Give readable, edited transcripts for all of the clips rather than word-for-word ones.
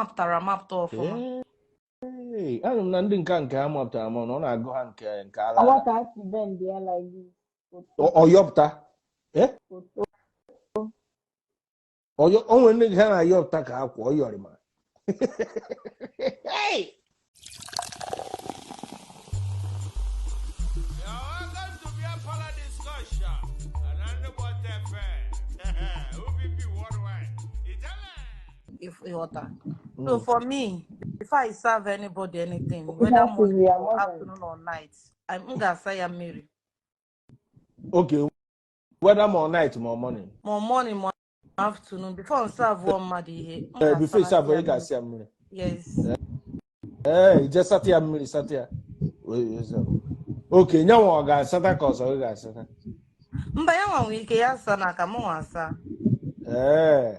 Mapụtara amapụta ọfụma. Ee, anụ m na ndị nke ha mapụtara ama na ọ na-agụ ha nke ala. Ọwa ka a si bend ya like this. Ọyọpụta. Eh? Foto. Ọyọ, o nwere ndị nke ha na-ayọpụta ka akwa ọyọrịma. Hey! You're welcome to Beer Parlor Discussion on Underwater FM. OPP Worldwide. Italian. If ịghọta. So for me, before I serve anybody anything, whether That is morning your or mother. afternoon or night, m ga-asa ya mmiri. Okay, whether more night, more morning. Ma morning, ma afternoon, before m serve mmadụ ihe, m Eh, before you ga-asanata serve, ya ị mmiri. ga-asị ya mmiri. Yes. Ee, ije sata ya mmiri, sata ya. Wee serve. Okay, nyanwa ọ ga-asata ka ọzọ ị ga-asata? Mba, ya nwa nwere ike ya asa na ka mụ nwa asa. Ee.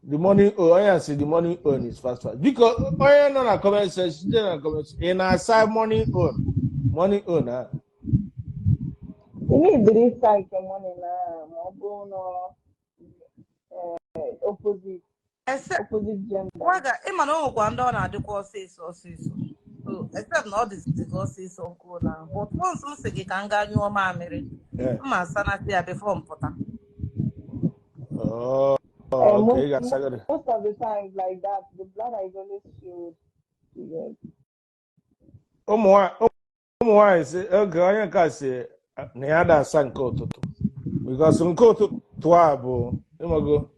The money, oh, onye sị the money own is fast fast. Biko, onye nọ na comment section, dị na comment section, ị na-asa money own? Money own, ah. Ị na-ediri ịsa nke money na ma ọ bụrụ na opposite Except opposite gender. Waga, ịma na o nwekwa ndị ọ na-adịkwa ọsịsọ ọsịsọ. So, except na ọ dịzị gị ọsịsọ nkwuo na, but once m sị gị ka m gaa nyụọ mamịrị, Eh. m ma asanata ya before m pụta. Oh, Eh, okay, ị most, ga-asagoro. most of the times like that, the bladder is always filled. Yes. Ụmụ nwaanyị sị, oge onye nke a sị na ya da-asa nke ụtụtụ. Because nke ụtụtụ a bụ, ịmago,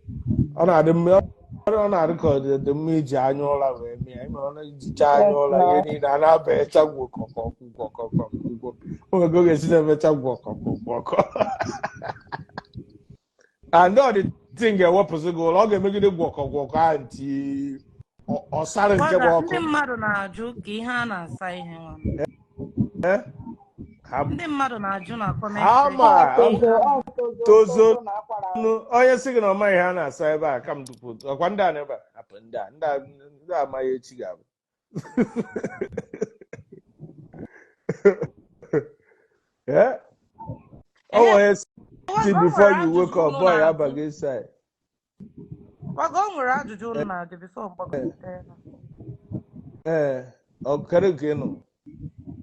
ọ na-adị mma, ọ na-adị ka ọ dị mma iji anya ụra wee mee ya. Ịma ọ na-ejicha anya Yes, ụra, ihe now. niile a na-abacha gwọkọkọ gwọkọkọ gwọ. Oge ga-esi na-emecha gwọkọkọ gwọkọ. And all the thing ga-ewepụsị gị ụra, ọ ga-emegide gwọkọ gwọkọ ahụ ntị ọ sara nke bụ Waga, ọkụ. ndị mmadụ na-ajụ ka ihe a na-asa ihe nwa. Eh? Ha Ndị mmadụ na-ajụ na comment ha section. ma Ọ tozo, ọ tozo, tozo tozo na akwara. nụ onye sị gị na ọ maghị ihe a na-asa ebe a ka m dupu ọkwa ndị a n'ebe a hapụ ndị a ndị a ndị a amaghị echi ga-abụ. Eh? Ọ Ehe, nwere onye si Waga, o before nwere you ajụjụ wake up, unu boy na-ajụ. abaghị inside. Waga, o nwere ajụjụ unu na-ajụ before m gbagote ya. Ee, ọ kedu nke ị nụ?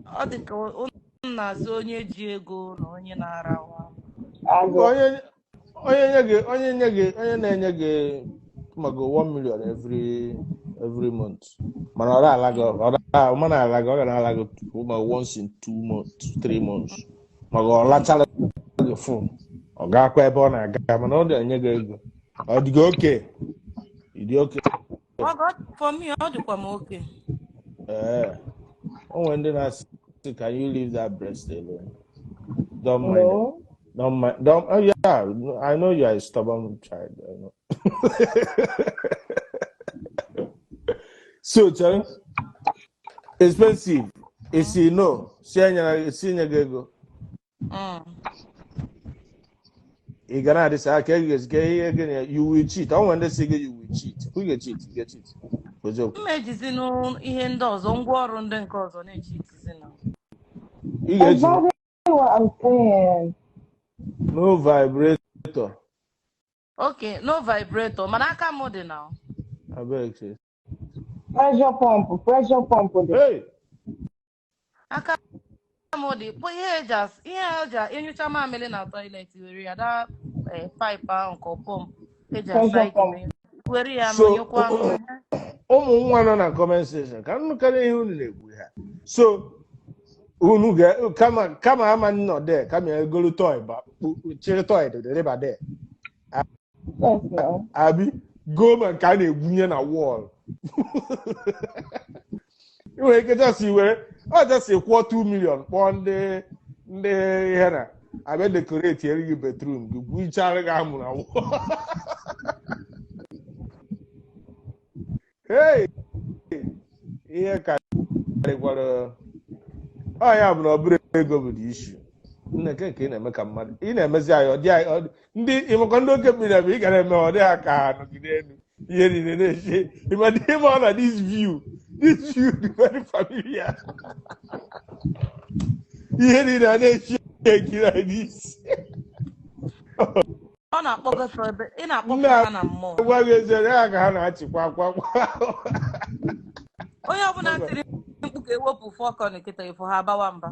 Ọ dị ka unu na-asị onye ji ego na onye na-ara nwa. Agụ. Onye onye nye gị onye nye gị onye na-enye gị mago 1 million every month. Mana ọ na-ala gị ọ na ọ na-ala gị ọ ga na-ala gị ma once in 2 months, 3 months. Maka ọ lachara gị fon, ọ ga-akwa ebe ọ na-aga mana ọ na-enye gị ego. Ọ dị gị oke? Ị dị oke? Waga, for me, ọ dịkwa m oke. Ee. O nwere ndị na-asị, "Can you leave that breast alone?" Don't mind it. No. Don't mind. Don't. Oh yeah, I know you are a stubborn child. I know. So, chere, expensive. Isi no. Si anya si nye gị ego. Ị ga na-adị sị aka ego ka ihe gị na you will cheat. O nwere ndị si gị you will cheat. Who ga cheat? You ga cheat. Eziokwu. M ejizinụ ihe ndị ọzọ, ngwaọrụ ndị nke ọzọ na-echi itizi na. Ị ga-eji Exactly what I'm saying. No vibrator. Okay, no vibrator, mana aka m dị na. Abeg sis. Pressure pump, pressure pump dị. Hey! Aka m dị, bụ ihe eji ihe eji enyocha mamịrị na toilet were ya da pipe ahụ ka ọ pump eji asa Pressure ike pump. were ya So nọnyekwa nụ. Ụmụ nwa nọ na comment section ka nnụ karịa ihe unu na-ekwu ha. So unu ga kama ama nọ there kama ya egolu toy ba chịrị toy dịrịba there. Yes, no. Abi go ma nke a na-egwunye na wall. Ị nwere ike just were ọ just kwụọ 2 million kpọọ ndị ihe na abịa decorate erighị bedroom gị gwuchara gị amụ na wall. Hey! Ihe karịkwara ọ ya bụ na ọ bụrụ ego bụ the issue. Nne nke ị na-eme ka mmadụ ị na-emezi anyị ọ dị anyị ndị ịmakwa ndị oke mmiri bụ ị gara eme ọ dị ha ka ha nọgide elu ihe niile na-eche ịma dị ịma ọ na this view dị very familiar ihe niile a na-eche ekiri anyị n'isi. Ọ na-akpọgofe ebe ị na-akpọfe Nna ha na mmụọ. gwa gị eziokwu, ya ka ha na-achịkwa akwa. Onye ọbụla tiri mkpu ka ewepụ fọkọn kịta ifo ha abawa mba.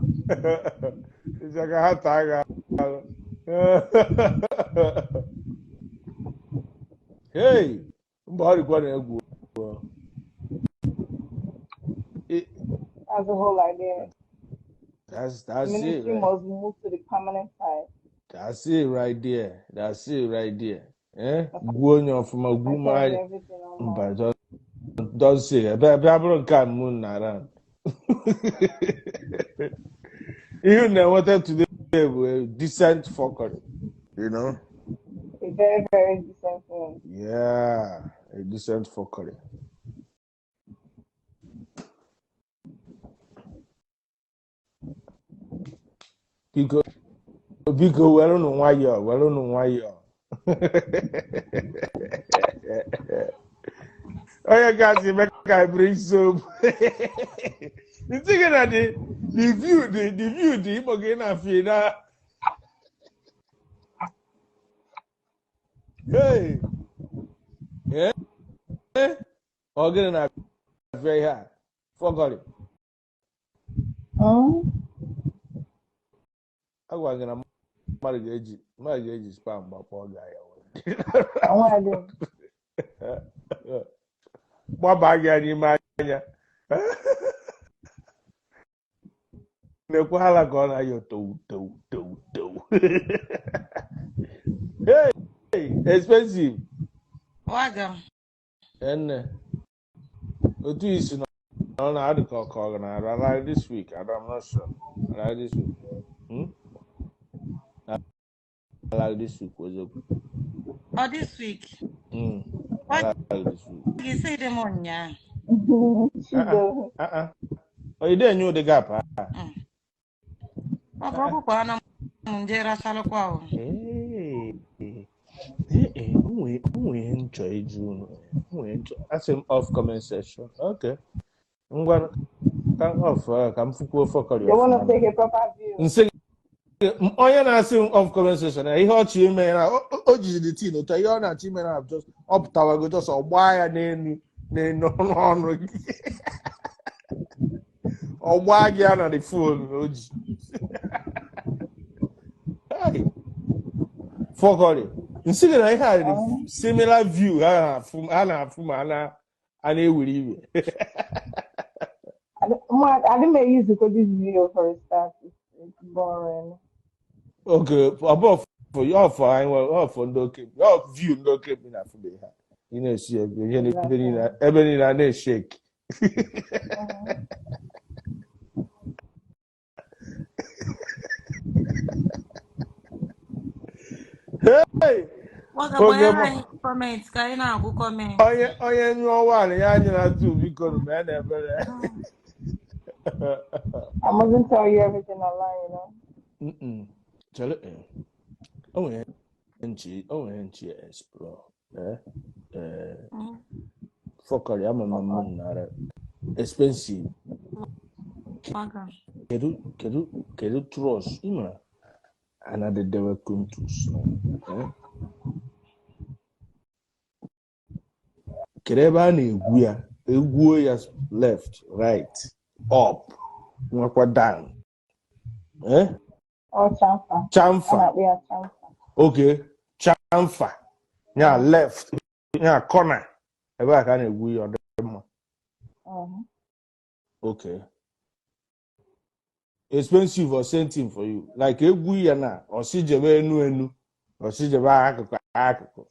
Ịza ka ha taa gị ahụ. Hey, mba ọ dịkwa na egwu. That's the whole idea. That's it, Ministry right? must move to the permanent side. That's it right there. That's it right there. Eh? Gwuo onye ọfụma, I gwuo m tell you anya. everything online. Mba, don't say. Ebe ebe abụrụ nke a mụ na around. Ihe unu na-enweta today bụ a decent fuckery. You know? A very, very decent one. Yeah, a decent fuckery. Biko, biko, werụnụ nwayọọ, werụnụ nwayọọ. Onye gasị eme ka I bring soap. Ntị gị na the view the view dị ịkpọ gị na afị na. Hey, eh, ọ gịnị na-afịa ihe a? Fuckery. Mm? Agwa gị na mmadụ ga-eji spam gbakpọọ gị anya. I want to do. Gbaba gị n'ime anya. Na-ekwe hala ka ọ na-ayọ towu towu towu towu. Hey, expensive. Waga. Enne. Otu isi na ọ na-adị ka ọka ọ na-arụ like this week. I'm not sure. Like this week. Hmm? Like this week was okay. Ọ this week. Like this week. Gị sị dị m ụnyaa. She go. Uh-uh. Oh, you didn't know the gap, huh? Ọ bụ ọkụkọ anụ m nje rachalụkwa o. Hey. Hey, eh, onwe ihe m chọrọ ịjụ unu. Onwe nchọ. Asị m off comment section. Okay. Ngwa ka m off ka m fụkwuo fuckery They want to ọfụma. take a proper view. Nsị gị, onye na-asị m off comment section na ihe ọchị ime na o jiri the tin ụtọ ihe ọ na-achọ ime na just ọ pụtawago just ọ gbaa ya n'elu n'elu ọnụ ọnụ gị. Ọ gbaa gị ya na the phone o ji. Hey. Fuckery. Nsị gị na ihe a dị similar view ha na-afụ ma a na-ewere iwe. I don't, Mark, I didn't use to this video for a start. It's boring. Okay, ọ bụ for ọ for anyị nwe ọ for ndị okenye ọ view ndị okenye na-afụ bụ ihe a. Ị na-esi ebe ihe ebe niile a na-eshake. Hey! Waga Oge gbanyere anyị comment ka anyị na-agụ comment. Onye nyụọ nwaanyị ya anyị na-atụ biko nụ mee na ebere. I mustn't tell you everything online. Mm-mm. Chere, o nwere nchi explore. Eh, fuckery ama m m nara expensive. Waga. Kedu trust ị mara anadedewe contus na eh? Kedu ebe a na-egwu ya egwuo ya left, right, up, nwekwa down, eh? Or chamfer. Chamfer. Yeah, chamfer. Okay, chamfer ya left ya corner ebe a ka a na-egwu ya ọ dị mma. Okay, expensive or same thing for you, like egwu ya na ọsị jebe enu enu ọsị jebe akụkụ akụkụ.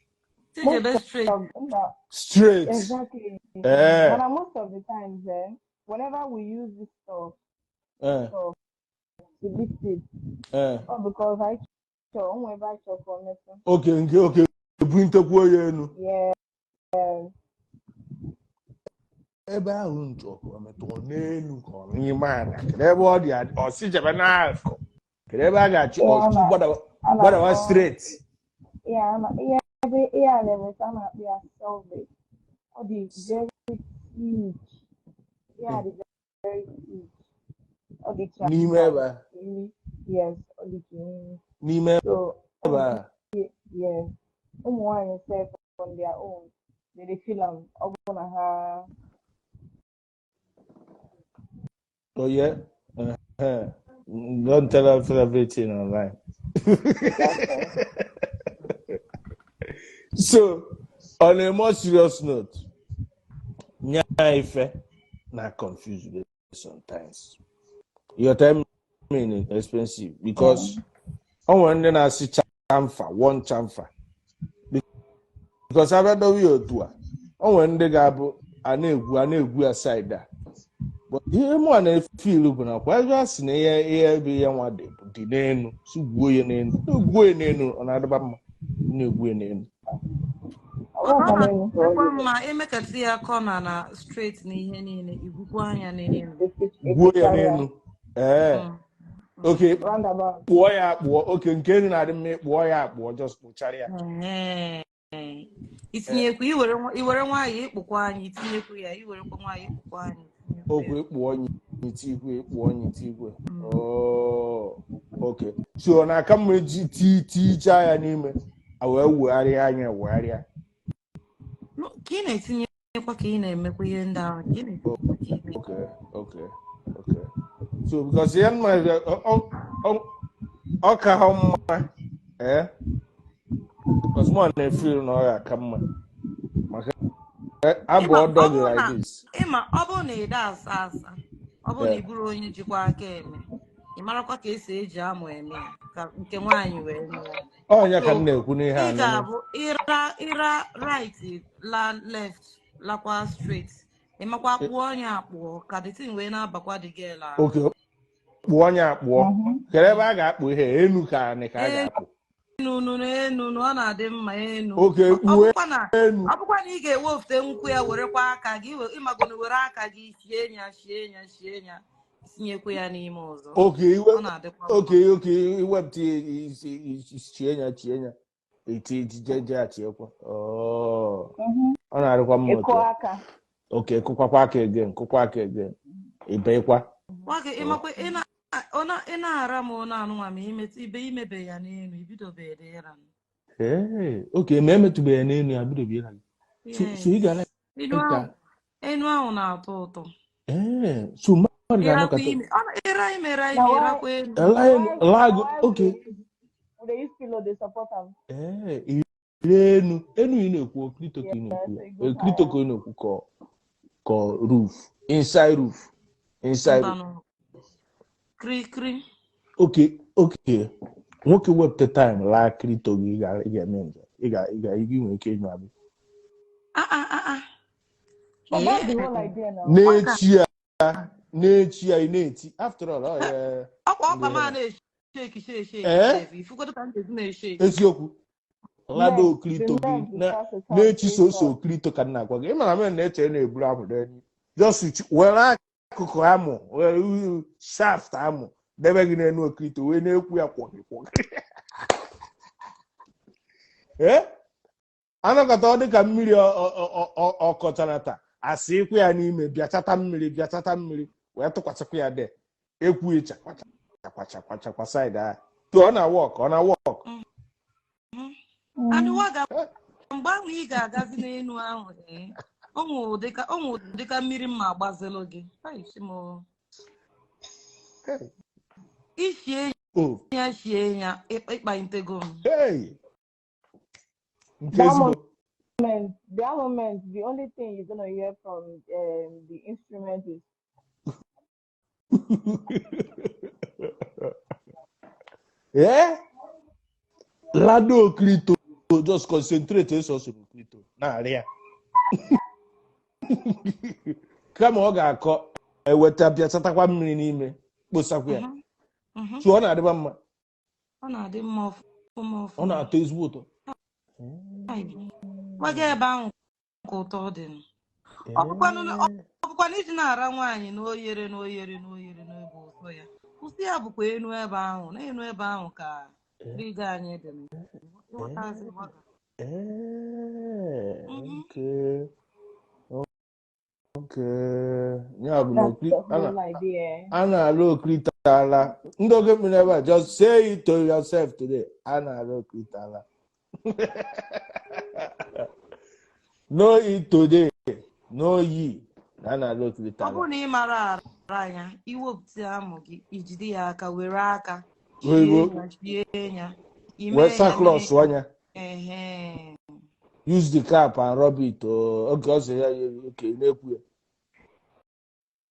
Tijebe straight. Of, no, Straight. Exactly. Eh. But most of the times, whenever we use this stuff, stuff to lift it, or because I sure, whenever I chop for medicine. Okay, nke okay ebuntekwuo ya enu. Yeah. Ebe ahụ nchọ ka ọ metụ n'elu ka ọ n'ime ala kedu ebe ọ dị ọsị jebe n'akụ kedu ebe a ga-achị ọsị gbadawa straight. Yeah, yeah, yeah, yeah, yeah, solve it. Ọ dị very thick. Yeah, dị very thick. Ọ dị ka n'ime ebe a. imi. Yes, ọ dị ka imi. N'ime So, ebe a. Yes. Ụmụ nwaanyị sef on their own, they dey feel am. Ọ bụrụ na ha Oh yeah. Don't tell us everything online. Exactly. So, on a more serious note, nya ife na confuse me sometimes. Your time is expensive because o nwere ndị na-asị chamfer, one chamfer. Because abịa dowe ya otu a, o nwere ndị ga-abụ a na-egwu ya side a. But ihe mụ a na-efeel bụ na kwa ebe a sị na ihe bụ ihe nwa dị n'elu, si gwuo ya n'elu, gwuo ya n'elu, ọ na-adịba mma na-egwu ya n'elu. Ọ Ọ bụrụkwa n'elu ka ọ na-adịkwa dị. Mma emekata ya kọna na straight na ihe niile, igwukwa anya n'elu. Gwuo ya Efichara ya. N'elu, ee. Okay. Roundabout. Kpụọ ya akpụọ. Okay, nke elu na-adị mma, ịkpụọ ya akpụọ, just kpụchara ya. Ee. Itinyekwu iwere nwayọọ ịkpụkwa anya, itinyekwu ya, iwerekwa nwayọọ ịkpụkwa anya, itinyekwu okwu ya. ịkpụọ nyite igwe, ịkpụọ nyite igwe. Oh, okay, so ọ na-aka mma eji tichaa ya n'ime a wee wegharịa anya, wegharịa. No, ka ị na-etinyekwa, ka ị na-emekwa ihe ndị ahụ, ka ị na-etinyekwa, ka ị na Okay, so because ihe mma ọ ka ha mma, ee, because mụ na-efeel na ọ ga-aka mma maka abụ Ịma, ọdọ ọ gị bụrụ like na this. Ịma, ọ bụrụ na ị da asa asa, ọ bụrụ na ị bụrụ onye jikwa aka eme, ị marakwa ka esi eji amụ eme ya ka nke nwaanyị wee mee. Ọnya ka So m na-ekwu n'ihe ị a nụnụ. Ga-abụ ịra right, la left, lakwa straight, ịmakwa kpụọ onye akpụọ ka the thing wee na-abakwa the girl ahụ. Okay, kpụọ onye akpụọ. Kedu ebe a ga-akpụ ihe, enu ka anị ka a ga-akpụ? Enu nụ, enu nụ, ọ na-adị mma enu. Oke. Ọ Kpuo bụkwa na enu. Ọ bụkwa na ị ga-ewefute nkwụ ya, werekwa aka gị ịmagonu were aka gị sie ya, sie ya, sie ya, tinyekwa ya n'ime ọzọ. Oke iwe. Ọ na-adịkwa mma. Okay, iwepụta ya, isi chie ya, chie ya, eti je je achiekwa. Oh, ọ na-adịkwa mma Ịkụ otu a. aka. Okay, kụkwakwa aka again, kụkwa aka again, ibekwa. Nwa gị ịmakwa ị na-ara m ụnụ anụnwa ma imetụ ibe imebe ya n'elu, ibidobeghị ịra m. Hey, okay, ma emetụbeghị ya n'elu ya bidobe ịra gị. So ị ga Yes, enu ka ahụ, enu ahụ na-atọ ụtọ. Ee, so mmadụ Ịrakwa ga-anọkọta ime ọ ịra imere Na ime why ịrakwa elu. why na lago. why we Okay. dey use we dey use pillow dey support am. Ee, ire enu enu ị na-ekwu, okrito ka ị Yeah, na-ekwu so ya? e go Okrito higher. ka ị na-ekwu ka roof, inside roof, inside roof? Mbanụ, kirikiri. Okay, nwoke wepụta time laa krito gị, ị ga-eme njem, ị ga ị nwere ike ịnyụ abịa. Ah ah ah ah. But that's the Yeah. whole idea now. N'echi ya, n'echi ya, ị na-eti after all, ọ ya Ọkwa ndị ọkpa ma ihe na na-eshake, shake, shake. Ee. Sef ifugodo ka m ga-esi na-eshake. Eziokwu, lado Men, the okrito gị men na prefer to come na-echi face soso up. okrito ka m na-agwa gị. Ị mara men na-eche na-eburu amụ n'elu, just were akụkụ amụ, were shaft amụ debe gị n'elu okrito wee na-ekwu ya kwọgị kwọgị. Ee, anọkọta ọ dịka mmiri ọkọchanata asị ịkwụ ya n'ime, bịachata mmiri, bịachata mmiri wee tụkwasịkwa ya de ekwu chakwa chakwa chakwa chakwa side a to ọ na work, ọ na work. And waga mgbe ahụ ị ga-agazi n'elu ahụ, ee, o nwe ụdịka mmiri mma agbazelu gị. Ai, chi m o. Hey. Ishie Oh. ya, shie ya, ịkpa intego m. Hey, nke That ezigbo moment, that moment, the only thing you're gonna hear from the instrument is ee, lado okrito, just concentrate eso soro okrito na-arị ya kama ọ ga-akọ eweta bịachatakwa mmiri n'ime kposakwa ya. So ọ na-adịba mma. Ọ na-adị mma ọfụma Ọ ọfụma. na-atọ ezigbo ụtọ. Ai, gwaga ebe ahụ ka ụtọ dị nụ. Ọ bụkwanụ iji na-ara nwaanyị na oyere na oyere na oyere na ebe ụsọ ya, ụsọ ya bụkwa enu ebe ahụ, na enu ebe ahụ ka rigo anyị dị nụ. Ịghọtazi, gwaga. Ee. Okay, ya bụ na That's the a na whole idea. A na-alụ okrito ala ndị oge mmiri ebe a. Just say it to yourself today, a na-alụ okrito ala. No eat today, no ye. Na na-ala okirito Ọ ala. bụrụ na ị mara ara ya, iwepụta amụ gị, ijide ya aka, were aka Wee chie ya, chie ya, wee ime ya saklọs mee anya. ehe. Use the cap and rub it. Oge ọ sị ya oke na-ekwu ya.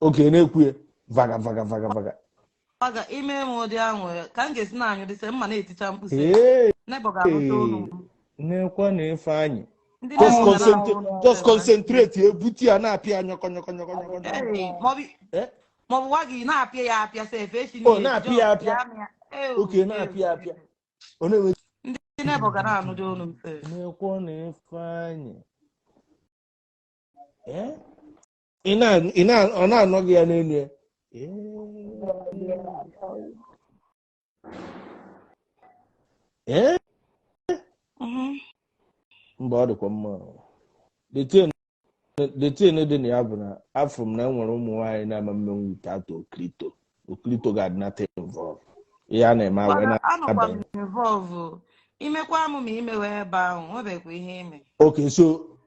Oke na-ekwu ya. Vaga vaga vaga vaga. Ọ ga ime m ụdị ahụ ka m ga-esi na-anyụ dịsị mma na-eticha mkpu sef. Hey, Nebo ga-anụta olu m. nekwa na Ifeanyị. Ndị Just nebo ga concentrate, na-anụ olu m just sef na concentrate. Ebute ya na-apịa ya nyọkọ nyọkọ nyọkọ nyọkọ nyọkọ. Ee, Eh? maọbụ nwa gị na-apịa ya apịa sef echi Oh, na echi na-apịa ya just apịa. pịa m ya. Ewu, Oke ewu, na-apịa ya apịa. ewu. Ọ na-enwe Ndị nebo ga na-anụdị olu m sef. nekwa na Ifeanyị. Eh? Ị na ọ na-anọ gị ya n'elu ya. Eh. Yeah, I tell you. Eh? Mhm. Mba, ọ dịkwa mma. The thing the thing dị na ya bụ na afọ m na enwere ụmụ nwaanyị na-ama mmenwu without okirito. Okirito ga-adị nothing involved. Ihe a na-eme wee Mana anọkwa na-abanye. m involve o. Imekwa m ma imewe ebe ahụ, nwebekwa ihe ime. Okay, so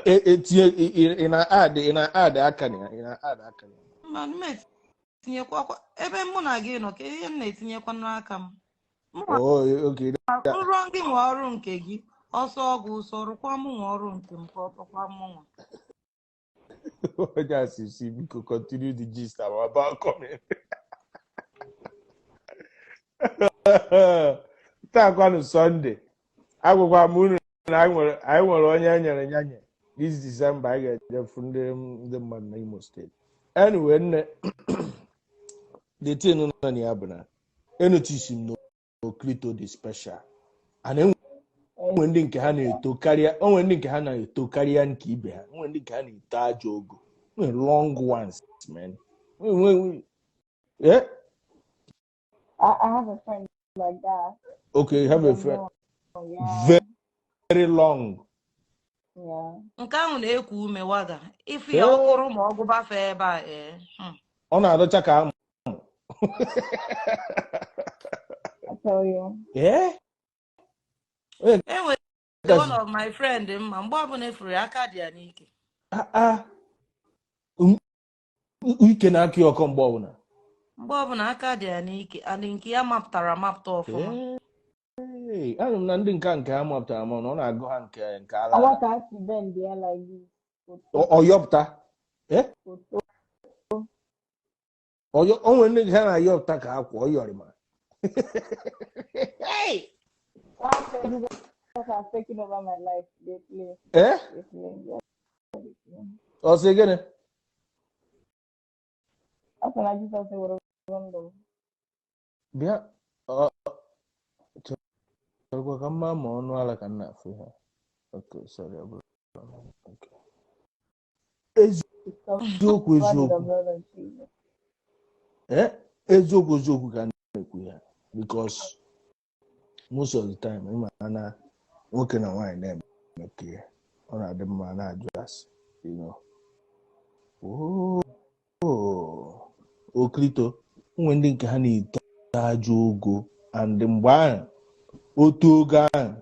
etinye ị na-add aka na ya, ị na-add aka na ya. Mba, m etinyekwa ebe mụ na gị nọ ka ihe m na-etinyekwa n'aka m. Mụ Oh, okay. nrọ gị nwe ọrụ nke gị, ọsọ ọgwụ ụsọ rụkwa mụ nwe ọrụ nke m ka ọ tọkwa mụ nwa. Onye asịsị biko continue the gist I'm about coming. Taa kwanụ Sunday. Agwụkwa m unu na anyị nwere onye e nyere nyanye this December anyị ga-ejefu ndị mmadụ na Imo State. Anyway, nne, the thing nọ na ya bụ na enotice m na Okrito dị special. And enwe ndị nke ha na-eto karịa, onwe ndị nke ha na-eto karịa nke ibe ha, onwe ndị nke ha na-eto ajọ ogo, nwere long ones, man. Yeah. I have a friend like that. Okay, you have a Very friend long. Yeah. Very long. Yeah. Nke ahụ na-eku ume waga. Ife ya ọkụrụ ma ọ gụbafe ebe a ee. Ọ na-adọcha ka amụ. I tell you. Yeah. Onye Enwere gasị one of my friend mma mgbe ọbụla efuru ya aka dị ya n'ike. Ah ah. Ike na-akụ ya ọkọ mgbe ọbụla. Mgbe ọbụla aka dị ya n'ike and nke ya mapụtara amapụta ọfụma. Ee, anụ m na ndị nke ha mapụtara ama na ọ na-agụ ha nke ala I ala. want to ask you bend there like this. Ọ yọpụta. Eh? Photo. O nwere ndị nke ha na-ayọpụta ka akwa ọ yọrị ma. Hey! Why Jesus has taken over my life. They play. Eh? They play. Yeah, they play. Ọ sị gịnị? After na Jesus were ndụ. Bịa ọ cherekwa ka mma ma ọnụ ala ka m na-afụ ha. Okay, sorry, ọ bụrụ. Okay. Eziokwu Covered in the eziokwu. blood of Jesus. Eh? Eziokwu eziokwu ka m na-ekwu ya because most of the time ịma na nwoke na nwaanyị na-emekọ ihe ọ na-adị mma na-ajụ asị. Oh, okrito onwe ndị nke ha na-eto ajọ ogo and mgbe ahụ otu oge ahụ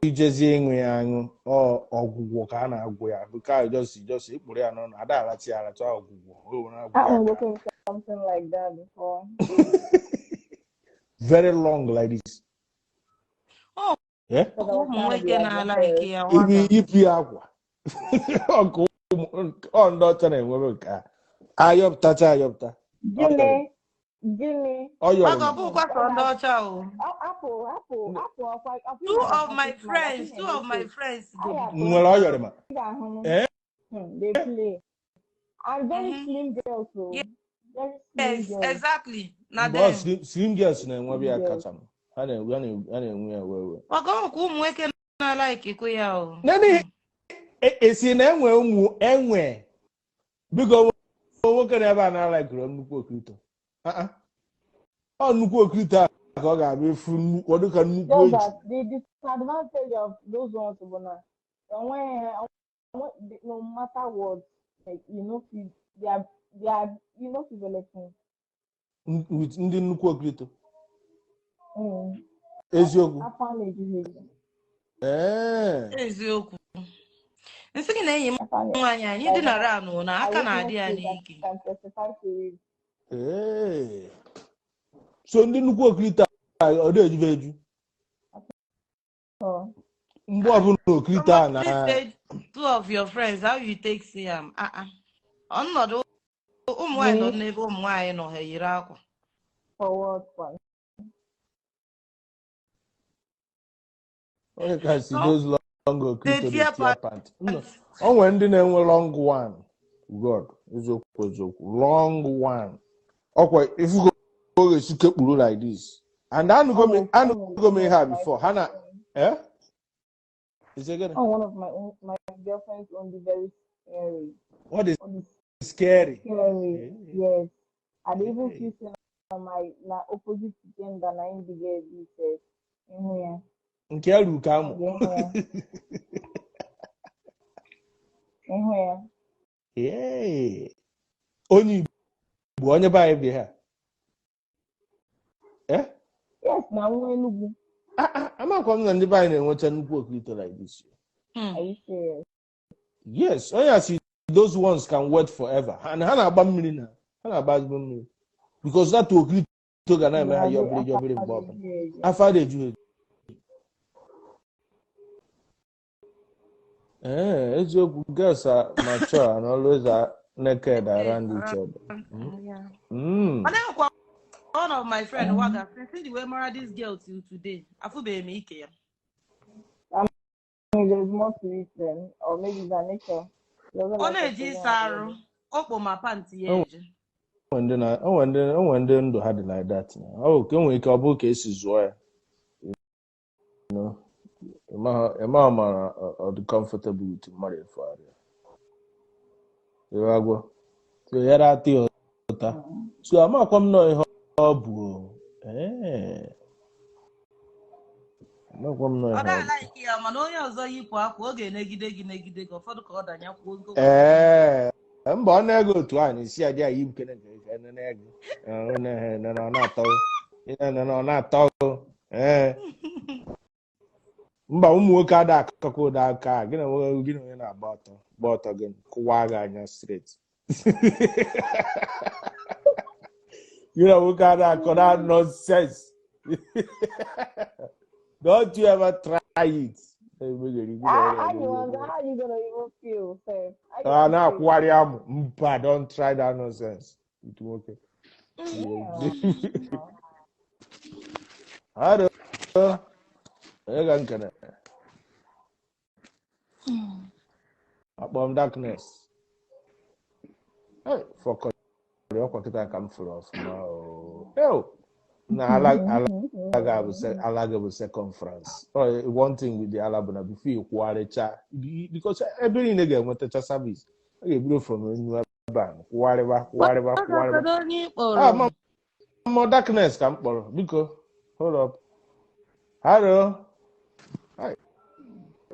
ijezie ịṅụ ya aṅụ ọ ọgwụgwọ ka a na-agwụ ya nke a just ịkpụrụ ya n'ọnụ ada aracha ya aracha ọgwụgwọ o were agwụ I ya was ka looking something like that before. Very long like this. Ọ Yeah? Because I was ụmụ trying to be nwoke na-alaiki adventurous. ya Ibi waga. yipụ ya akwa ọkụ ọ ndị ọcha na-enwebe nke a ayọpụtacha ayọpụta ọ yọrọ. Gịnị? Gịnị? Ọ yọrọ. Waga ọ bụkwa sọ ndị ọcha o. Apple, apple, apple, ọkwa ọkwa Two ị of my na-eme friends, two of my friends go. Nwere ọ yọrọ ma ga-ahụ. Ee. They play. And very slim girls, so very slim Yes, girls. Exactly. Na Mgbe ọ them. slim girls na-enwebe ya Slim girls. kacha m ha na-enwe ya wee Waga ọ kwa ụmụ nwoke na-alaikikwa ya o. Nene esi na enwe ụmụ enwe biko nwoke na ebe a na-alaikiri nnukwu okrito. Ah, ah. Ọ nnukwu okrito a ka ọ ga-abịa efu nnukwu ọ dịka nnukwu Just eju. that the disadvantage of those ones bụ na onwe no matter what, like you know, they are you know feel With ndị nnukwu okrito. Eziokwu. Afọ a na-eju ha eju. Ee. Eziokwu. Nsị gị na enyi m Afọ a na nwaanyị anyị like dinara anụ na I aka na-adị witnessed ya it. I n'ike. can testify to it. Ee. So ndị nnukwu okirito a ọ na-ejuve eju So mgbe ọbụla okirito a na Somebody said two of your friends, how you take see am? Ah ah. Ọnọdụ ụmụ nwaanyị nọ me n'ebe ụmụ nwaanyị nọ ha eyiri akwa. forward one. Onye ka si So those long they okirito dey tear tear pant. pants. O nwere ndị na-enwe long one. God, eziokwu eziokwu, long one. Ọkwa ifugo oge esi kekpuru like this. And anụgo m Oh, anụgo m one ihe a of my before. Ha na eh? Is it gịnị? oh, one of my own, my girlfriend's own be very scary. What is All this scary? scary, Eh, yes. I dey even eh. feel say na my na opposite gender na im be get be sef. Ihu ya, Nke ya ruru ka amụ. ọ ga-ịhụ ya, ihu ya. Ee. Onye Igbo, onye be anyị bi ha. Eh? Yes, na nwa Enugu. Ah, ah, amakwa m na ndị be anyị na-enwecha nnukwu okirito like this. Are you serious? Yes, onye asị those ones can wait forever. Ha na ha na-agba mmiri na ha na-agba ezigbo mmiri. Because that okirito ga na-eme ha Na-adị yọbịrị afọ yọbịrị mgbe ọbụla. adịghị eju. Afọ adị eju eju. Ee, eziokwu, girls are mature and always are naked around each other. Yeah. Mm. Ọ na-ekwa one of my friend waga since the way mara this girl till today afụbeghị m ike ya. I mean, there's more to it then, or maybe it's her nature. She doesn't Ọ like na-eji exposing ịsa her arụ body. okpo ma pantị ya O eje. nwere ndị na o nwere ndị o nwere ndị ndụ ha dị like that na. Ọ bụ ka e nwere ike ọ bụrụ ka esi zụọ ya. You know, ịmaghị ma ọ dị comfortable with mmadụ efu arịa. Ịghagwo. So ya ra atị ya ụta. So amakwa m nọọ ihe ọ bụ o. Ee. Amakwa m nọọ Ọ ihe ọ bụ. na-alaiki ya mana onye ọzọ yipụ akwa ọ ga-enegide gị negide gị ụfọdụ ka ọ danyakwuo ogo. Ee, mba ọ na-ego otu a na-esi adị anyị ibukene nke nke nene ego. Ọ na ọ na-atọ na ọ na-atọ. Ee, mba ụmụ nwoke ada akakwa ụda aka a. Gị na nwoke gị na onye na-agba ọtọ gba ọtọ gị kụwa gị anya straight. Gị na nwoke ada akọ that nonsense. Don't you ever try it. Emegheri gị na Ah, onye how you na-agba want? ọtọ. How you gonna even feel, sir? How you A gonna feel? na-akwụgharị amụ. Mba, don't try that nonsense. With nwoke. Yeah. Hello. Onye ga nkene? Akpọ m darkness. Hey, fọkọrị ọkwa kịta ka m fụrụ ọfụma o. Ew. Na ala ala ga-abụ ala ga bụ circumference. Oh, one thing with the ala bụ na before ị kwụgharịcha because ebe niile ga-enwetacha service. A ga-ebido from enu ebe a kwụgharịba kwụgharịba Waga kwụgharịba. kedu onye ị Ah, kpọrọ? ma mmụọ darkness ka m kpọrọ. Biko, hold up. Hello. Hi.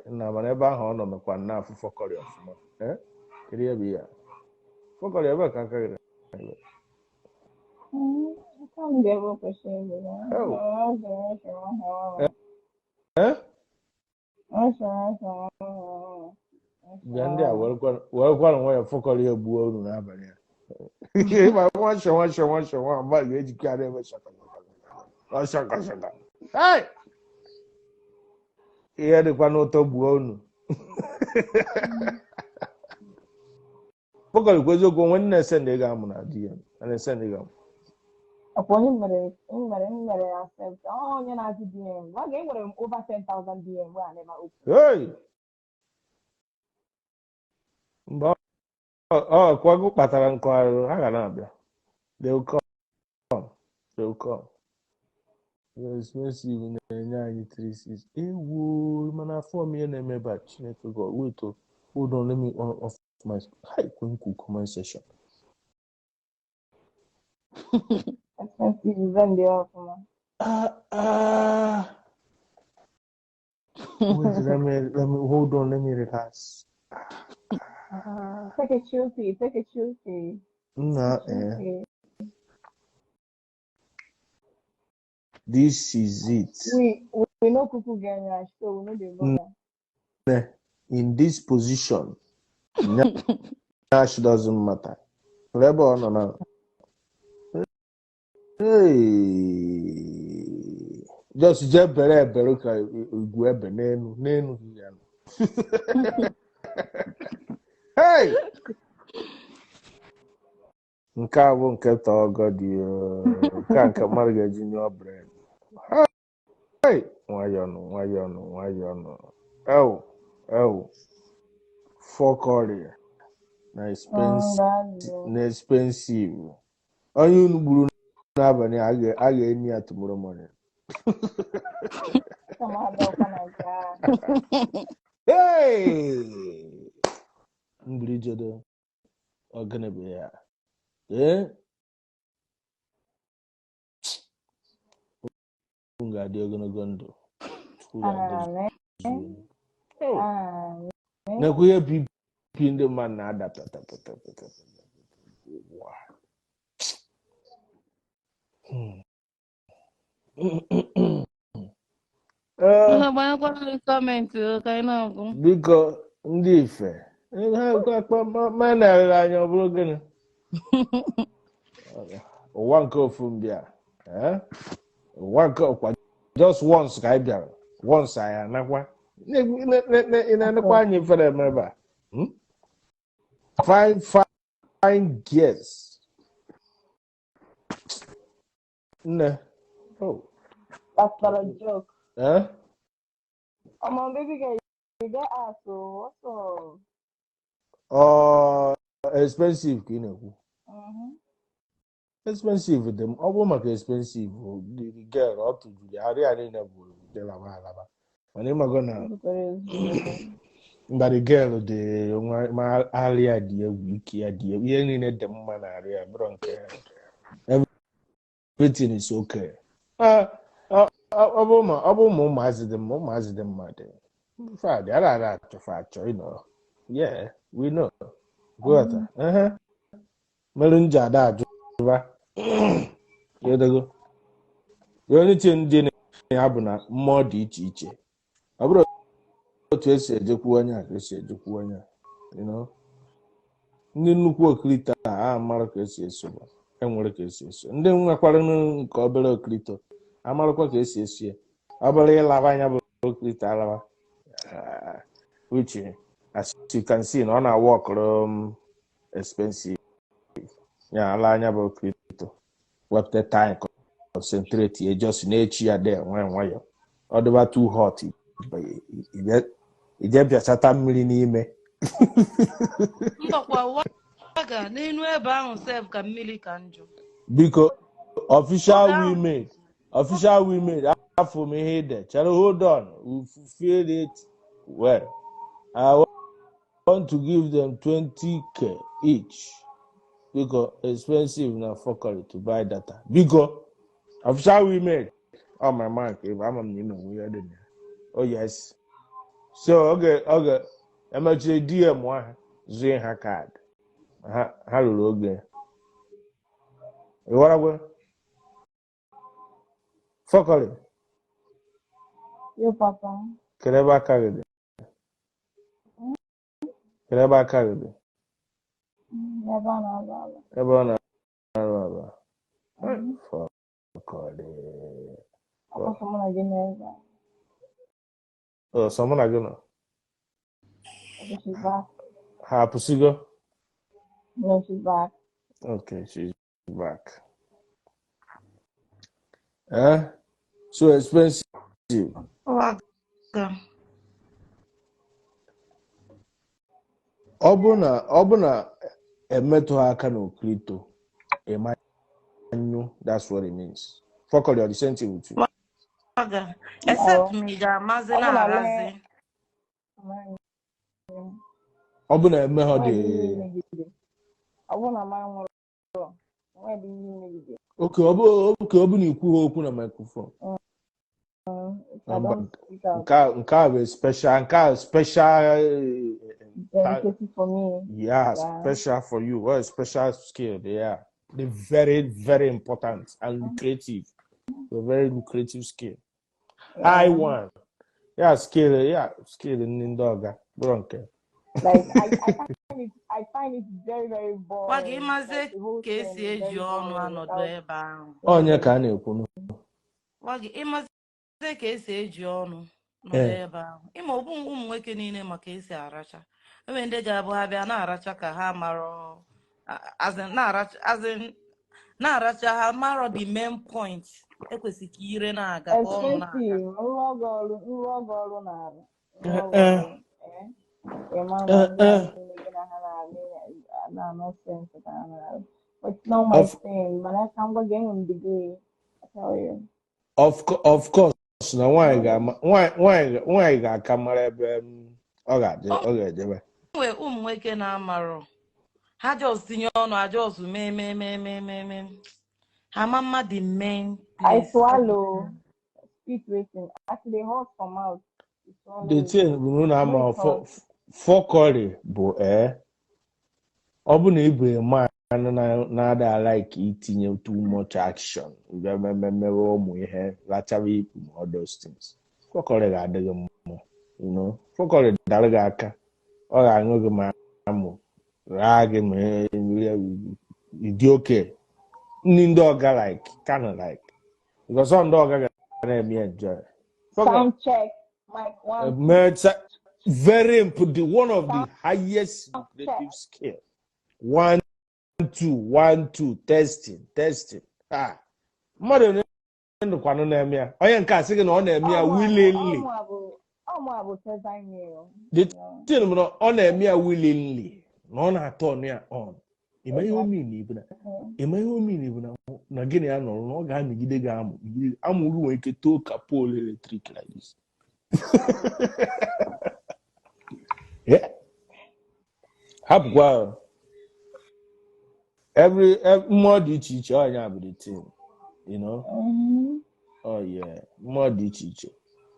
Na mana ebe ahụ ọ nọ mekwa nna afụ fọkọrị ọfụma. Eh? Kedu ihe bụ ihe a? Fọkọrị ebe ka aka gị dị. Can't be able to share with Oh. Eh? Bịa ndị a werekwa nwayọ fọkọrọ ihe gbuo unu n'abalị a. Ma nwa shọ nwa shọ nwa shọ nwa mmadụ ga-ejikọ ya na-eme shaka shaka shaka shaka. Hey! Ihe dịkwa n'ụtọ gbuo unu. Fọkọrị kwa eziokwu onwe nne na-ese ndị ga-amụ na DM. A na-ese ndị ga-amụ. Ọkwa onye mere accept. Ọ onye na-ajụ DM. Gwa gị enwere m over 10,000 DM wey I never open. Hey! Mgbe ọ kwago kpatara nkụ arụrụ ha ga na-abịa. They will come. They will come. The expensive na-enye anyị 36. Ewo, mana afọ m ihe na-eme ebe a. Chineke God, wait oh. Hold on, let me on off my hi kwenkwu comment section. Expensive event dị ọfụma. Ah, ah. Wait, let me hold on, let me relax. Ah. Take a chill pill, take a chill pill. Nna Chill eh. pill. This is it. We no kuku get nyash, so we no dey bother. Nne, in this position, nyash doesn't matter. Ebe ọ nọ na. Hey. Just jee bere ebere ka igwu ebe n'elu n'elu ya nọ. Hey! Nke a bụ nke tọọ gọdị nke a nke mmadụ ga-eji nyụọ bread. Hey! Nwayọnụ nwayọnụ nwayọnụ. Ew, ew. Fọkọrị na expensive That's na expensive. Onye unu gburu n'abalị a ga-eni ya tomorrow morning. Come on, dog, come on, God. Hey! Mgbirijodo, ọ gịnị bụ ya? Ee, unu ga-adị ogologo ndụ. Chukwu ga-agọzi Amen. unu. Oh. Amen. Nekwa ihe BP ndị mmadụ na-ada pata pata pata pata. Wow. Ee, Gbanyekwara gọọmenti ka anyị na-agụ. Biko ndị ife ha ma na-elere anya ọ bụrụ gịnị ụwa nke ofu mbịa, eh? Ụwa nke ọkwa just once ka anyị bịara once anyị anakwa. Ị na-enekwa anya ifere eme ebe a. Fine fine girls, nne, oh. That's not a joke. Eh? Come on, baby girl, you get ass, so what's up? Ọ expensive ka ị na-ekwu? Mm-hmm. Expensive dị m ọ bụrụ maka expensive o, the girl ọ tụjuru ya arụ ya niile bụ alaba alaba mana ịmago na mba the girl dị nwa ma alị ya dị egwu ike ya dị egwu ihe niile dị mma na arụ ya bụrụ nke everything is okay. Ah, ọ bụrụ ma ụmụazị dị mma ụmụazị dị mma dị fadị ara ara achọfa achọ. Yeah, we know. Ghọta ehe mere m ji ada ajụba yedego. The only thing dị na ya bụ na mmụọ dị iche iche ọ bụrụ otu esi ejekwu onye a ka esi ejekwu onye a. Ndị nnukwu okirito a amara ka esi eso ba enwere ka esi eso ndị nwekwara nke obere okirito amarakwa ka esi esi ya ọ bụrụ ịlaba anya bụ okirito alaba. Ah, which as you can see na ọ na-awa ọkụrụ m expensive ya ala anya bụ okirito wepụta time concentrate ya just na-echi ya de nwayọ nwayọ ọ dịba too hot ije bịachata mmiri n'ime. Mbakwa waga n'enu ebe ahụ sef ka mmiri ka njọ. Biko, official Oge ahụ women, official women, afọ m ihe ide chere. Hold on, we feel it well. I want to give them 20K each because expensive na fuckery to buy data. Biko, official women, oh my man, ama m na ị na-enwe ihe dị na ya. Oh yes, so oge emechie DM ha zụọ ha kaadị ha ha ruru oge ịghọragwe fuckery. Yo, papa. Kedu ebe aka gị dị? Kedu ebe aka gị dị? Ebe a na-alụ alụ. Ebe ọ na-arụ aba. Fuckery. Ọkwa mụ na gị nọ ebe a. Ọ sọ mụ na gị nọ? Okay, she's back. Ha apụsịgo? No, she's back. Okay, she's back. Eh, so expensive. Waga. Ọ bụ na emetụ ha aka na okrito ịmanyụ, that's what it means. Fuckery, ọ the same thing with you? Waga. Except ma ị ga-amazi Ọ bụ na na-arazi. Ọ bụ na eme ha dị Ọ bụ na ma nwụrụ, nwere ihe imegide. Oke ọ bụ oke ọ bụ na ikwu ha okwu na microphone. If I Mba, don't speak out, nke a bụ special nke a special delicacy for me. Yeah, Yeah. special for you. Well, special skill, yeah. The very, very important and lucrative. A very lucrative skill, high one. Yeah, skill, yeah, skill ndị ọga bụrụ nke Like I find it very, very Gwa gị boring. ịmazie Like the whole ka esi thing is eji very ọnụ boring anọdụ without ebe ahụ. Onye ka a na-ekwu? Gwa gị ịmazie ka esi eji ọnụ nọdụ ebe ahụ. Ịma ọ bụ ụmụ nwoke niile maka esi aracha. Enwere ndị ga-abụ ha bịa na-aracha ka ha marọ, as in na-aracha, as in na-aracha ha marọ the main point ekwesị ka ire na-aga, ka ọnụ na-aga. Expensive. Nrụọ gị ọrụ na-arụ. Nrụọ gị ọrụ. Eh? Ị ma na ndị a niile gị na ha na-alụ na nonsense ka ha na-arụ. But it's not my Of thing. Mana ka m gwa gị, enwe m degree. I tell you. Of course na nwaanyị ga-ama, nwaanyị ga-aka mara ebe ọ ga-adị, ọ ga-ejebe. Nwee ụmụ nwoke na-amarọ, ha just tinye ọnụ, ha just mee mee mee mee mee mee, ha ma mma the main I place. Swallow. Spit waiting. Actually, hot for mouth. You swallow The it. thing bụ na ama No, it's hot. Fọkọrị bụ ọ bụ na ịbụ man na-ada like itinye too much action, bịa memewe ụmụ ihe lachara ikpu ma all those things, fọkọrị ga-adị gị mma. Fọkọrị dara gị aka, ọ ga-aṅụ gị ma amụ raa gị ma ịdị oke ndị ọga like kind of like because ọ ndị ọga ga na-eme enjoy. Fọkọrị Sound check. Mic one, two. Very the one of the Sound highest check. lucrative skill. One, two, one, two, testing, testing. Ah, mmadụ onye ndụkwanụ na-eme ya, onye nke a sị gị na ọ na-eme ya willingly. Ọmụ a bụ design. The thing bụ na ọ na-eme ya willingly, na ọ na-atọ ọnụ ya on. Ịma ihe omin bụ na ịma ihe omin bụ na gịnị ya nọrọ na ọ ga-amịgide gị amụ migide amụ gị nwere ike too ka pole electric like this. Yeah. Hapụkwa every mmụọ dị iche iche, ọnya bụ the thing. Oh yeah, mmụọ dị iche iche.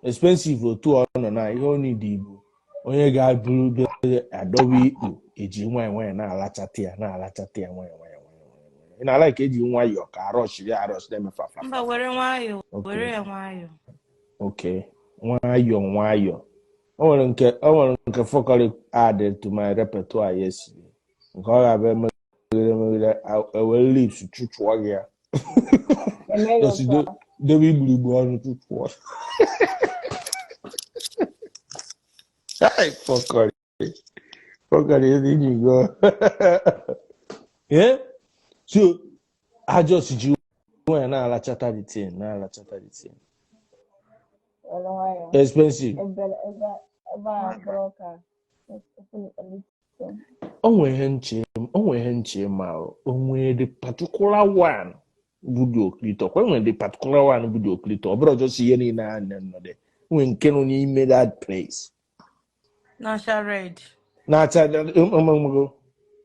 Expensive otu ọ nọ na ihe ọ need bụ onye ga-abụrụ bịa adọba ikpu, eji nwayọ nwayọ na-alachata ya, na-alachata ya nwayọ nwayọ nwayọ nwayọ. Ị na-ala ka eji nwayọ ka arọshiri arọsh na-eme fa fa. Mba, were nwayọọ. Okay. Were ya nwayọọ. Okay, nwayọ nwayọ. O nwere nke fọkọrị added to my repertoire yesterday, nke ọ ga-abịa emegide emegide, ewere lips chụchụọ gị ya. Eme ya Just otu a. Dobe igburigbu ọnụ chụchụọ. Hey, fọkọrị fọkọrị enyigo. Yeah, so I just ji nwayọ na-alachata the thing, na-alachata the thing. Were nwayọọ. Expensive. Ebe a mkpụrụ ọka. O nwere ihe nche, o nwere ihe nche, ma o nwere the particular one bụ the oklito kwa, nwere the particular one bụ the oklito. Ọ bụrụ just ihe niile a nọ there, nwere nke nọ n'ime that place Na-acha red. Na-acha ọmụmụ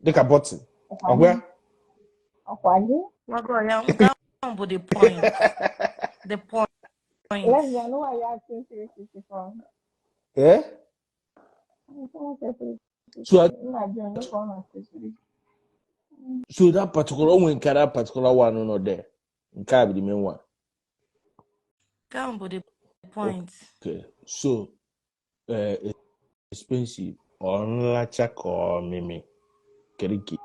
dịka button, ọgwa ya? Ọkwa gị? Wago ya, nke ahụ bụ the point, the point. Lesbian, who are you asking 364? Eh? Someone said 360. So Nna John, look on 360. So that particular, o nwere nke that particular one nọ there, nke a bụ the main one. Nke ahụ bụ the point. Okay, so expensive, ọ nlacha ka ọmịmị, kedu ka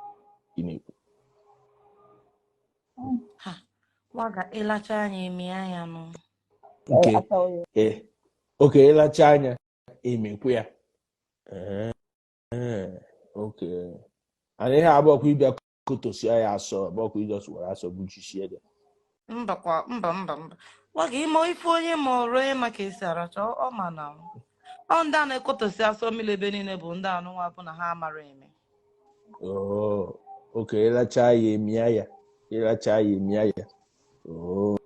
ị na-ekwu? Ha waga, ịlacha anya, emie ya nụ. Nke I tell you. Oke ịlacha anya emekwu ya. Oke and ihe abụọkwa ịbịa kotosia ya asọ, abụọkwa ijos were asọ buchisie ya. Mba kwa, mba, mba, mba. Waga, ime ife onye ma ọrụ, onye ma ka esi aracha, ọ ma na ọ ndị a na-ekotosi asọ mmiri ebe niile bụ ndị anụnwa bụ na ha amara eme. Oh, oke ịlacha ya emia ya, ịlacha ya emia ya. Oh,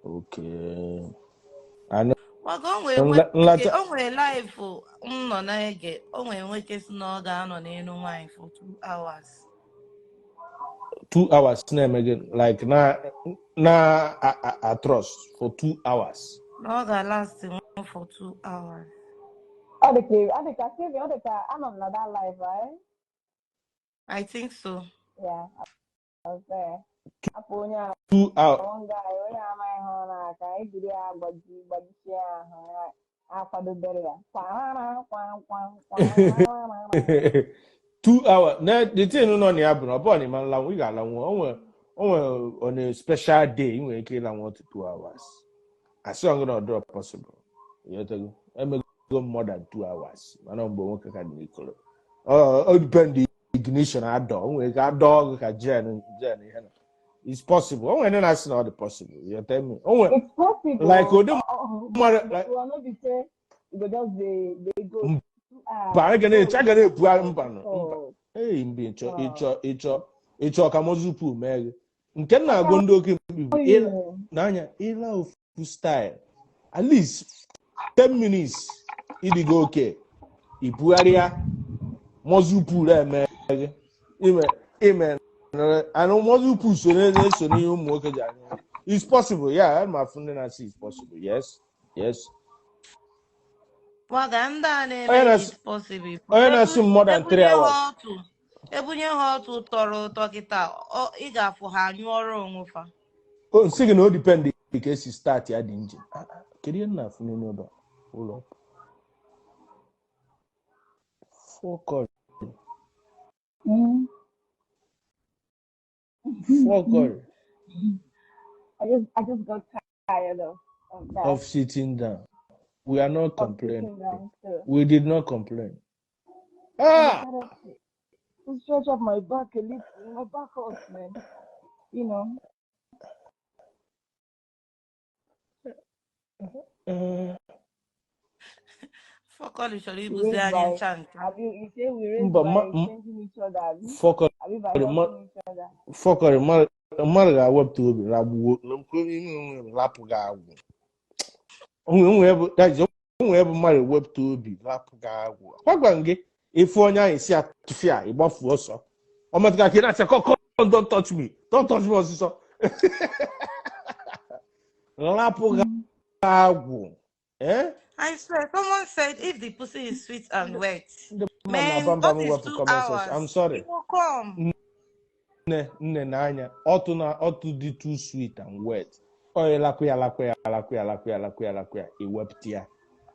okay. And Waga, o nwere nwoke nlacha o nwere live m nọ na-ege, o nwere nwoke si na ọ ga-anọ n'elu nwaanyị for 2 hours. 2 hours na-eme gị like na a trust for 2 hours? Na ọ ga-last nwa for 2 hours. Ọ dị ka Steven, ọ dị ka anọ m na that live, right? I think so. Yeah, I was there. Hapụ onye a 2 hours. One guy, onye amaghị ihe ọ na-aka, ejiri ya gbajisie ya ahụ, ya akwadobere ya. Kwa kwa kwa kwa. 2 hours. Na the thing nọ na ya bụ na ọ bụrụ na ị ma nlanwụ, ị ga-alanwụ. O nwere on a special day ị nwere ike ịlanwụ up to 2 hours. Asị ọ gị na ọ dịrọ possible. Ịghọtago? Emego m more than 2 hours, mana mgbe nwoke ka dị n'ikoro, ọ depend ignition adọ. O nwere ike adọ gị ka gen ihe na it's possible. O nwere ndị na-asị na ọ dị possible. You tell me, o nwere It's possible. like ụdị mmadụ like Well, no be say you go just dey go 2 hours. Mba, a ga na-eche, a ga na-ebu mba nọ mba. Oh, Ei, mba, ịchọ oh. ịchọ ka mozupu mee gị nke m na-agụ ndị oke mkpi bụ n'anya ịla ofu style at least 10 minutes, ịdịgo oke ibugharịa mozupu eme gị ime anụ mozupu so na-eso n'ihe ụmụ nwoke ji anya. It's possible, yeah. Ana m afụ ndị na-asị it's possible. Yes. Waga ndị a Onye na-eme na-asị it's possible. onye na-asị m more than 3 Ebunye ha hours. Otu ebunye ha otu tọrọ ụtọ kịta, ị ga-afụ ha anyụọrọ onwe fa. O nsị gị na o depend ka esi start ya dị engine. Ah, ah, kedu ihe m na-afụ n'ime ebe a? Ụlọ fọkọrị. Fọkọrị. I just got tired of that. Of sitting down. We are not Of complaining. sitting down too. We did not complain. I Ah! decided to stretch up my back a little. My back hurts, man. Fọkọlị chọrọ We ibuzi raise anyị by ncha ncha. have you you say we raise Mba, by changing each other, abi? Fọkọrị. Abi by helping each other. Fọkọrị, mmadụ ga-awepụta obi lagbuo ime onwe ya, lapụ gị agwụ. Onwe bụ that is, onwe bụ mmadụ ewepụta obi lapụ gị agwụ. Gwagwa m gị, ife onye ahụ esi atụfịa, ịgbafu ọsọ. Ọ metụta ka ị na-asị, "Come, come, don't touch me, don't touch me," ọsịsọ lapụ gị agwụ, eh. I swear, someone said if the pussy is sweet and wet, Ndị mmadụ man, na-aba mba what m is wepụ 2 comment section. I'm hours? sorry. It will come. Nne nne n'anya ọtụ na ọtụ dị too sweet and wet, ọ lakụ ya, lakụ ya, lakụ ya, lakụ ya, lakụ ya, lakụ ya, iwepụta ya.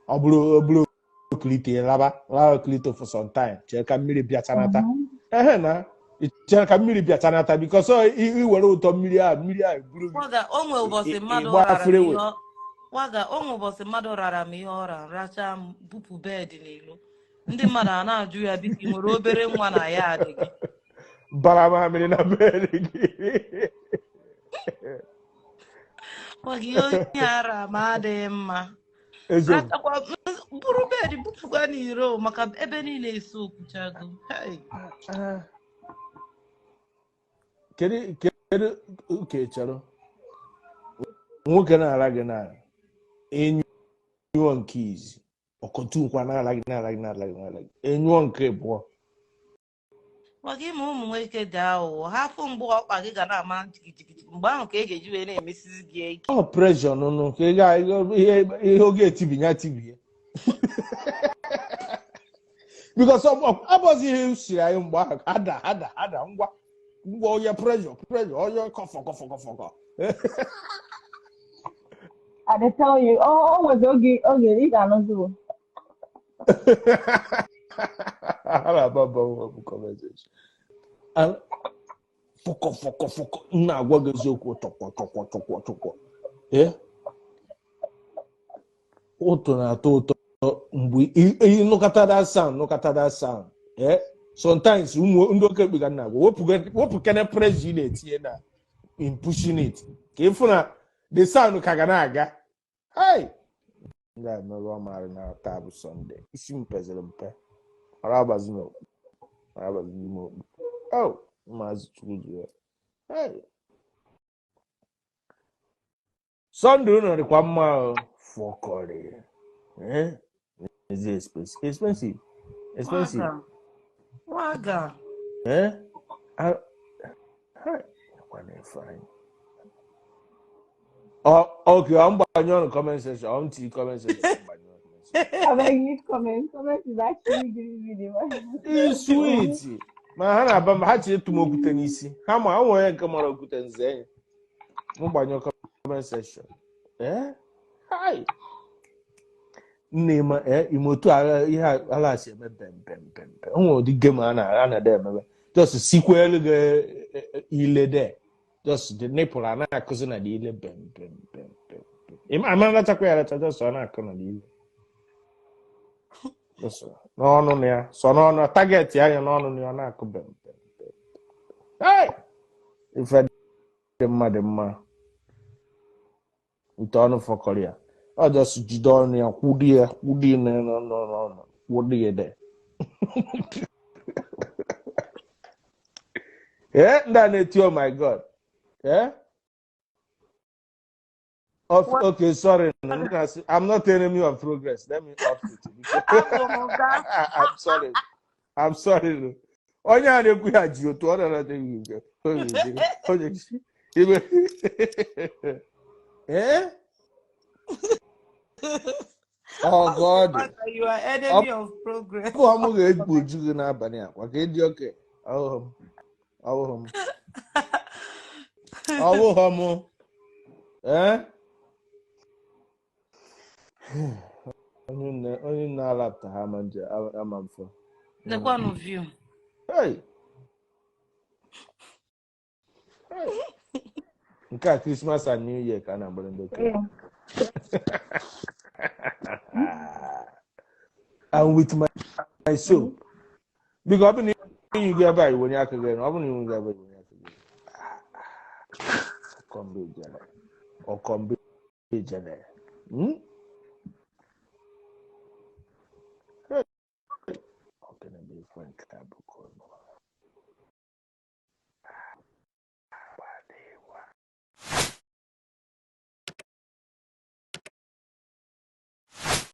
Ọ bụrụ okilite, laba laba okilite for some time, chee ka mmiri bịachanata. Ehe, na chere ka mmiri bịachanata, because ọ iwere ụtọ mmiri ahụ, mmiri ahụ buru gị. Waga, o nwe ụbọchị mmadụ ịgba rara m freeway. Ihe waga, o nwe ụbọchị mmadụ rara m ihe ọra racha m bupụ bed n'ilo. Ndị mmadụ a na-ajụ ya, biko, ị nwere obere nwa na ya adị gị? Bara mamịrị na bed gị. Waga, ihe onye ara ma adịghị mma. Eziokwu. Rachakwa buru bed bupụkwa n'iro maka ebe niile esi okwuchago. Hey. Ah, kedu oke chere nwoke na-ara gị na enyụọ nke izi, ọkọtukwa na-ara gị, na-ara gị, na-ara gị, na-ara gị, enyụọ nke abụọ? Maka ime ụmụ nwoke dị aghụghọ, ha fụ mgbe ọkpa gị ga na-ama jigijigi, mgbe ahụ ka e ga-eji wee na-emesizi gị ike. Ọ pressure nụnụ ka ị ga ihe oge etibinye atibie, because abọzi ihe siri anyị mgbe ahụ ada ada ada ngwa ngwa, onye pressure pressure, onye kọfọ kọfọ kọfọ kọ. I dey tell you, oh, nwezi oge ị ga-anụzi o. Ha na-aba mba bụ conversation. Fọkọ fọkọ fọkọ, m na-agwa gị eziokwu, tọkwọ tọkwọ tọkwọ tọkwọ. Ee, ụtụ na-atọ ụtọ mgbe ị nụkọta that sound, nụkọta that sound. Ee, sometimes ụmụ ndị oke ekpe ka m na-agwa, wepụ kene pressure ị na-etinye na in pushing it, ka ịfụ na the sound ka ga na-aga. Hey, ndị a merụ ọmarị na taa bụ Sunday, isi m peziri mpe, ọrụ agbazi n'okpu, ọrụ agbazi n'ime okpu. Oh, maazị Chukwu ji ya. Hey, Sunday unu dịkwa mma o. Fọkọrị. Eh, is it expensive, expensive, expensive? Waga waga. Eh. Ah, hey, kwa na-efe anyị. Oh, okay, I'm gbanyụ ọnụ comment section. I'm ti comment section. Gbanyụ ọnụ comment section. I beg you comment. Comment is actually giving me the It's sweet. Ma ha na-aba mba, ha chi ịtụ m okwute n'isi. Ha ma o nwere onye nke mara okwute nze enyi. M gbanyụ comment section. Eh? Hi. Nne ma ime otu ihe ala si eme bem bem bem bem. O nwere ụdị game a na-ede emebe. Just sikwa elu gị ile de. Just the nipple a na-akụzi na the ile bem bem bem bem. Bem. Ama rachakwa ya aracha, just ọ na-akụ na the ile. Just n'ọnụ na ya, sọ n'ọnụ target ya anya n'ọnụ na ya, ọ na-akụ bem bem bem. Hey! Ife dị mma dị mma. Ite ọnụ fọkọrọ ya. Ọ just jide ọnụ ya, kwụdị ya, kwụdị ya n'ọnụ n'ọnụ, kwụdị ya de. Eh, ndị a na-eti, "Oh my God." Eh? Off, okay, sorry. Ndị na-asị, "I'm not enemy of progress." Let me off it. Abụ m ga. I'm sorry. I'm sorry. Onye a na-ekwu ya ji otu ọ na onye ibe. Eh? Oh God. You are enemy of progress. Ọ bụ ọmụ ga-ekpuju gị n'abalị a kwa ka ịdị oke. Ọhụrụ m. Ọhụrụ m. Ọhụrụ m. Eh? Onye nne alapụta ha ama nje ama mfe. Lekwanụ view. Hey! Hey! Nke a Christmas and New Year ka a na-agbara ndị okenye. And with my soap. Biko ọ bụ na inyu gị ebe a iwenye aka gị elu. Ọ bụ na inyu gị ebe a iwenye aka gị elu. Ọkọmbe ijele. Ọkọmbe ijele. Hey! Ọ gịnị bụ ife nke a bụ ka ọ nọ?